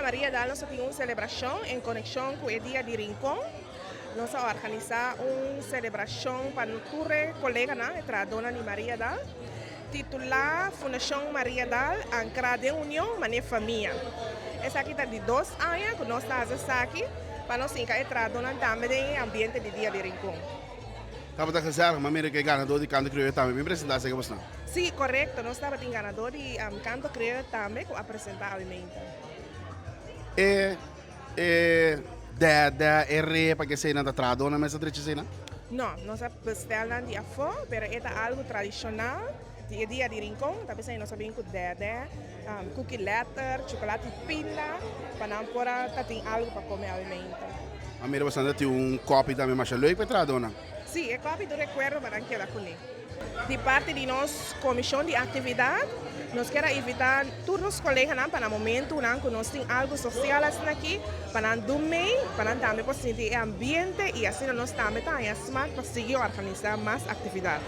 Na Mariadal nos tin un selebrashon en konekshon ku e Dia di Rincon. Nos a organisá un selebrashon pa tur koleganan, e trahadónan di Mariadal, titulá Fundashon Mariadal, Ankrá den Union Manera Famia. Esaki ta di 2 aña ku nos ta hasi esaki pa nos hinka e trahadónan tambe den ambiente di Dia di Rincon. Tabata gezellig, ma mira ku e ganadó di Kanto Krioyo tambe bin presentá esaki bosnan. Sí, korekto. Nos tabatin ganadó di Kanto Krioyo tambe ku a presentá awe. E dede, e repa ku esei nan ta trahadónan mes a drecha esei nan? No, nos a bestel nan di afó, pero e ta algu tradishonal di e Dia di Rincon. Tambe nos a bin ku dede, cookie letter, chocolate pinda, pa nan por a tin algu pa kome awe. Ma mira bosnan tin un kòpi tambe masha leuk pa trahadónan. Sí, e kòpi di rekuerdo pa nan keda kuné. Di parti di nos komishon di aktividat, nos ke invitá tur nos koleganan pa na momentonan ku nos tin algu sosial asina aki, pa nan djòin mee, pa nan tambe por sinti e ambiente i asina nos tambe ta smart pa sigui organisá mas aktividat.